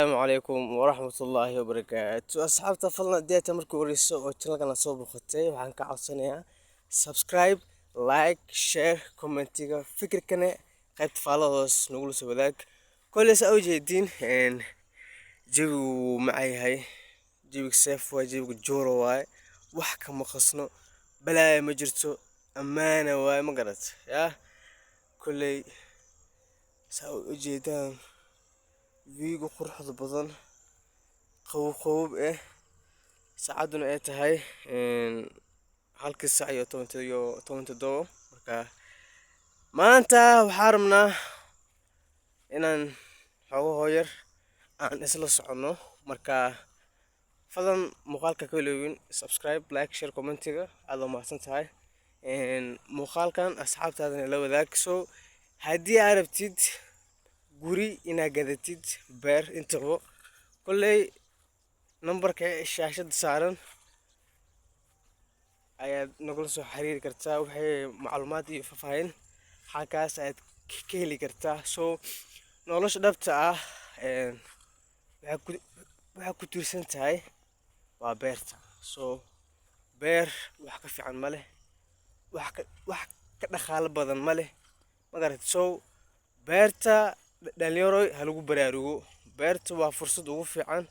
Asalaamu calaykum waraxmatullaahi wabarakaatu. Asxaabta, fadlan haddii ay tahay markii horeyso oo channelkan soo booqatay, waxaan ka codsanayaa subscribe, like, share, commentiga, fikirkana qaybta faallada hoos nagula soo wadaag. Koley saa ujeediin, jawigu wuu macayahay, jawiga safe waaye, jawiga jooro waaye, wax kama qasno, balaaya ma jirto, ammaana waaye, ma garat yaa. Koley saa ujeedaan, viewga quruxda badan, qabow qabow eh, saacaduna ay tahay 1:00 iyo 17. Marka maanta waxaa rabnaa inaan xoogaho yar aan isla soconno. Marka fadlan muuqaalka ka iloobin subscribe, like, share, commentiga. Aad waa mahadsan tahay. Muuqaalkan asxaabtaadana la wadaag. So haddii aad rabtid guri inaad gadatid, beer intaba, kolley nambarka shaashada saaran ayaad nagula soo xiriiri kartaa. Waxay macluumaad iyo faahfaahin halkaas ayaad ka heli kartaa. So nolosha dhabta ah waxay ku tiirsan tahay waa beerta. So beer wax ka fiican ma leh, wax ka dhaqaalo badan ma leh, ma garat? So beerta, dhalinyaroy, ha lagu baraarugo. Beerta waa fursad ugu fiican,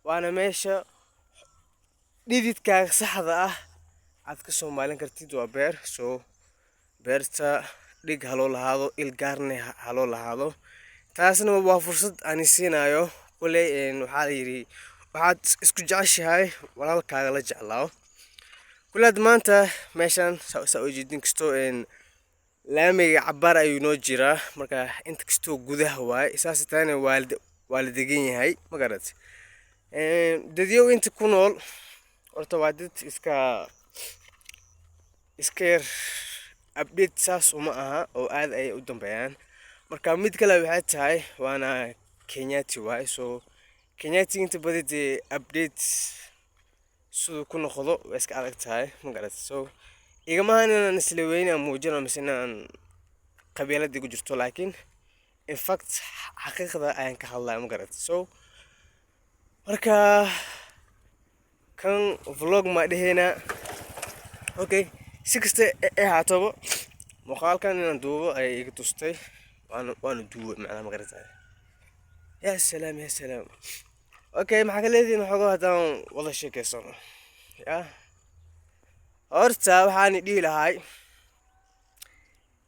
waana meesha dhididkaaga saxda ah aad ka soo maalin kartid, waa beer. So beerta dhig haloo lahaado, il gaarne haloo lahaado. Taasna waa fursad aan siinayo. Koley waxaa la yidhi, waxaad isku jeceshahay walaalkaaga la jeclaawo. Kuley hadda maanta meeshan saa ujeedin, kastoo laamiga cabaar ayuu noo jiraa, marka inta kastoo gudaha waaye, saas taana waa la degan yahay, ma garat? Dadyow inta ku nool horta waa dad iska yar update saas uma aha oo aad ayay u dambeeyaan. Marka mid kale waxay tahay, waana Kenyati waaye. So Kenyati inta badi dee update siduu ku noqdo way iska adag tahay, ma garat? So igamahan inaan isla weyni aan muujino mise inaan qabiiladii ku jirto, laakiin in fact xaqiiqda ayaan ka hadlaya, ma garat? So marka kan vlog ma dheheynaa. Okay, si kasta ay ahaatoba, muuqaalkan inaan duubo ayay iga tustay, waana duubay macnaha, ma garatay? Ya salaam, ya salaam. Okay, maxaa ka leedihin waxoogaa haddaan wada sheekeysano? Ya horta waxaan dhihi lahay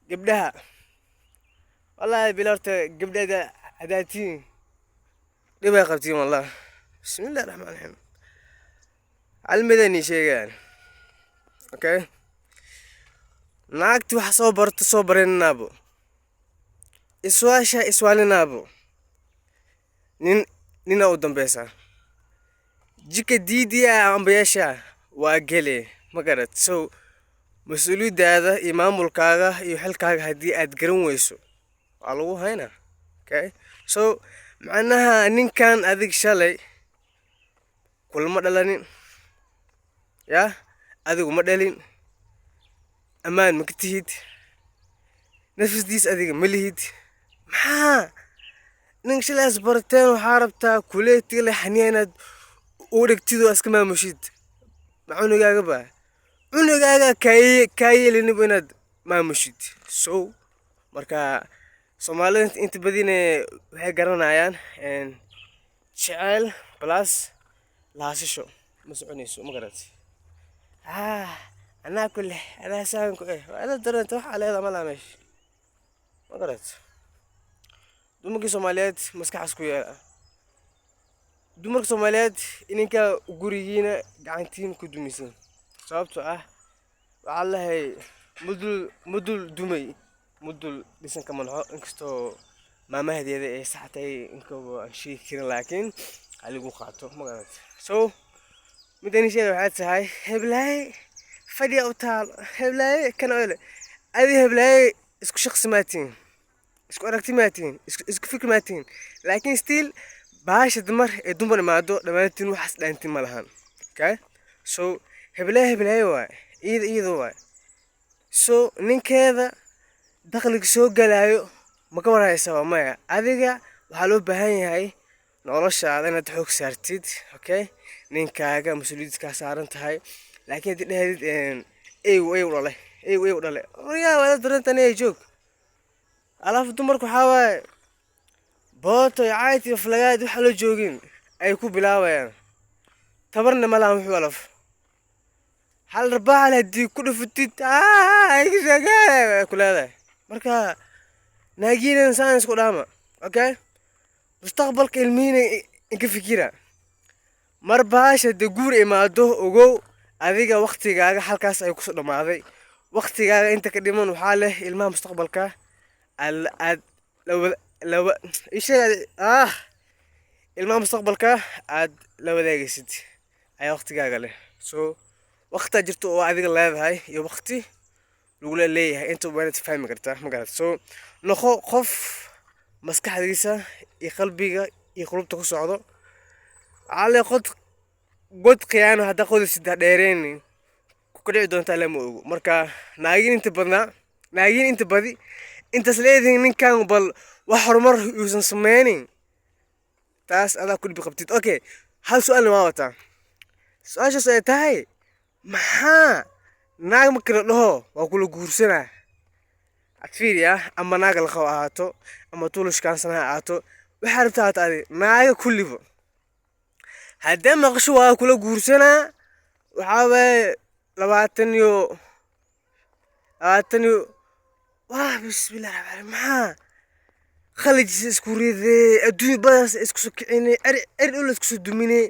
gabdhaha, wallahi bila horta gabdhada hadaatiin dhibay qabtiin. Wallah, bismillahi raxmaan raxiim, hal midani sheegaan. Okay, naagti wax soo barto, soo baraninaabo, iswaasha iswaalinaabo, nin nina u dambeysa jika diidiya ambayaasha waa gele, ma garat? So mas-uuliyaddaada iyo maamulkaaga iyo xilkaaga haddii aad garan weyso, waa lagu haynaa. Okay, so macnaha ninkan adig shalay kulama dhalanin, yaa adigu ma dhalin, ammaan ma ka tihid, nafsadiis adiga ma lihid. Maxaa nin shalaas barateen waxaa rabtaa kuleetiga le xaniya inaad uga dhigtid oo iska maamushid? Ma cunugaaga ba cunugaaga kaa yeeliniba inaad maamushid? So marka Soomaalida inta badine waxay garanayaan jeceyl plus laasasho ma soconayso, ma garat? Ah, anaa ku leh, anaa saan ku eh, waa ila dareenta waxaa leedahay malaha meesha, ma garat? Dumarkii Soomaaliyeed maskaxaas ku yeela. Dumarka Soomaaliyeed, ininka gurigiina gacantiin ku dumisan, sababtoo ah waxaa lahay mudul mudul dumay mudul dhisan kama naxo. Inkastoo maamahadeeda ay sax tahay, inkaba aan sheegi karin, laakiin haligu qaato, ma garat? So midani sheega waxay tahay, heblaaye fadhiya u taal, heblaaye kan ole, adi heblaaye isku shaqsi maatiin, isku aragti maatiin, isku fikir maatiin, laakiin still baasha dumar ee dumar imaado, dhammaantiin waxaas dhaantiin ma lahan. Okay, so heblaaye heblaaye waay, iyada iyada waay. So ninkeeda dakhliga soo galaayo ma ka warhaysa? Waa maya. Adiga waxaa loo baahan yahay Noloshaada inaad xoog saartid, okay, ninkaaga mas-uuliyad kaa saaran tahay. Laakiin haddii dhahdid eygu eygu dhale, eygu eygu dhale, waryaa, waada darantan, ey joog. Alafu dumarku waxaa waaye booto iyo cayd iyo flagaad waxa loo joogin ay ku bilaabayaan. Tabarna ma lahan. Wuxuu alaf hal rabaaxal haddii ku dhufatid ku leedahay. Marka naagiinan saan isku dhaama, okay, mustaqbalka ilmihiina inka fikira. Mar baasha dee guur imaado, ogow adiga waqtigaaga halkaas ay kusoo dhammaaday. Waqtigaaga inta ka dhiman waxaa leh ilmaha mustaqbalka aad lawa isheeg ah, ilmaha mustaqbalka aad la wadaagaysid ayaa waqtigaaga leh. So waqtaa jirto oo adiga leedahay iyo waqti lagula leeyahay, inta waa inaad fahmi kartaa, ma garat? So noqo qof maskaxdiisa iyo qalbiga iyo qulubta ku socdo. Ale qod god khiyaano haddaa qodaysid, ha dheereyni, ku dhici doontaa lama ogo. Marka naagin inta badnaa, naagin inta badi intaas leedihin, ninkan bal wax horumar yuusan sameynin, taas adaa ku dhibi qabtid. Okay, hal su-aalna waa wataa. Su-aashaas ay tahay: maxaa naag marka la dhaho waa kula guursanaa, ad fiiriya, ama naaga la qabo ahaato ama tuulashkaansan ha ahaato, waxaa rabta ahaato adi, naaga kulliba haddee maqasho waa kula guursanaa, waxaa waaye 20 iyo 20 iyo wah, bismillah raxmaan, maxaa khalijisa isku ridee, adduunya badaas isku soo kicinay, eri eri dhul isku soo duminay,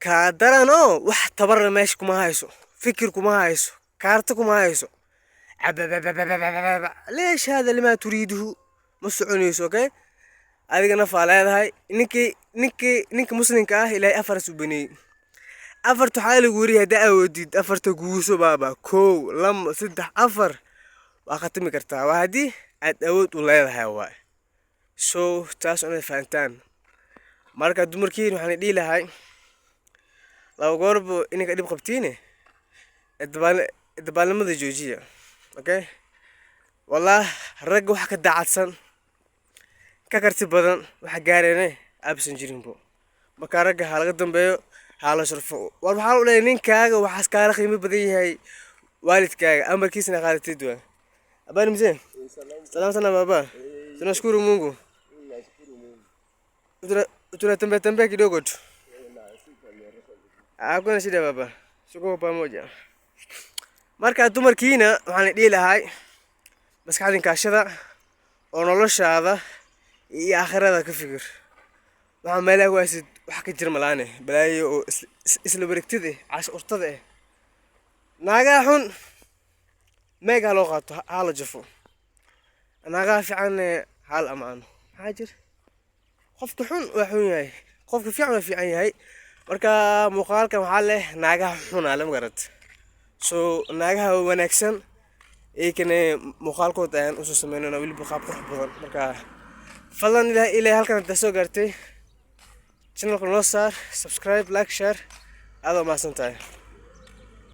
kaa daranoo wax tabarna meesha kuma hayso, fikir kuma hayso, kaarta kuma hayso. Cababababababa, leesh hada limaa turiiduhu, ma soconayso. Okay, adiga nafaa leedahay. Ninkii ninka muslimka ah Ilaahay afaras u baneeyey. Afarta waxaa lagu weriyay haddaa awoodid afarta guurso baaba. Kow, lama, saddex, afar waa khatami kartaa, waa haddii aad awood u leedahay waay. So taas inaad fahantaan. Marka dumarkiin waxaan dhihi lahay, laba goorba ininka dhib qabtiine, dabaalnimada joojiya. Okay, wallah, ragga wax ka daacadsan, ka karti badan, waxa gaarene aabisan jirinbo. Marka ragga ha laga dambeeyo, ha la sharfo. War waxaa u leeyahay, ninkaaga waxaas kaala qiimo badan yahay waalidkaaga, amarkiisna qaadatid. Waa habari mzee? Salama sana baba, tunashukuru Mungu. Tunatembea tembea kidogo tu. Hakuna shida baba, tuko pamoja. Marka dumarkiina waxaan dhihi lahay, maskaxdin kaashada oo noloshaada iyo aakhirada ka fikir. Waxaa meelaha ku haysid wax ka jira malaane, balaayo oo isla wareegtida eh, caasho urtada eh, naagaha xun meeg ha loo qaato, ha la jafo. Naagaha fiican ha la amaano. Maxaa jir? Qofka xun waa xun yahay, qofka fiican waa fiican yahay. Marka muuqaalkan waxaa leh naagaha xuna, lama garad. So naagaha wanaagsan iyakana muuqaalkood ayaan usoo sameynana, weliba qaab qurux badan. Marka fadlan ilaa ilaa halkan haddaa soo gaartay, channelka noo saar subscribe, like, share. Aad waa mahadsan tahay.